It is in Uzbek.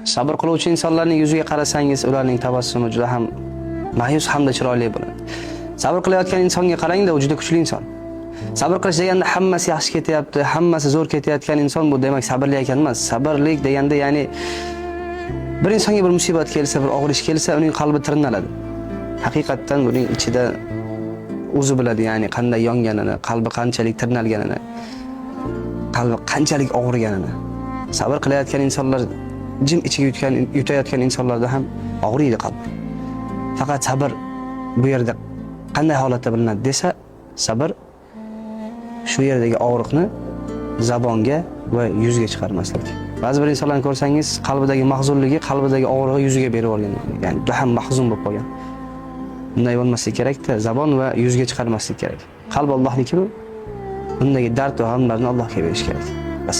Sabr qiluvchi insonlarning yuziga qarasangiz, ularning tabassumi juda ham ma'yus hamda chiroyli bo'ladi. Sabr qilayotgan insonga qarangda, u juda kuchli inson. Sabr qilish deganda hammasi yaxshi ketyapti, hammasi zo'r ketayotgan inson bu demak sabrli ekan emas. Sabrlik deganda, ya'ni bir insonga bir musibat kelsa, bir og'ir ish kelsa, uning qalbi tirnaladi. Haqiqatdan buning ichida o'zi biladi, ya'ni qanday yonganini, qalbi qanchalik tirnalganini, qalbi qanchalik og'riganini. Sabr qilayotgan insonlar jim ichiga yutgan, yutayotgan insonlarda ham og'riydi qalb. Faqat sabr bu yerda qanday holatda bilinadi desa, sabr shu yerdagi og'riqni zabonga va yuzga chiqarmaslik. Ba'zi bir insonlarni ko'rsangiz, qalbidagi mahzunligi, qalbidagi og'rig'i yuziga berib olgan. Ya'ni juda ham mahzun bo'lib qolgan. Bunday bo'lmasligi kerakda, zabon va yuzga chiqarmaslik kerak. Qalb Allohniki bu. Undagi dard va g'amlarni Allohga berish kerak. Bas.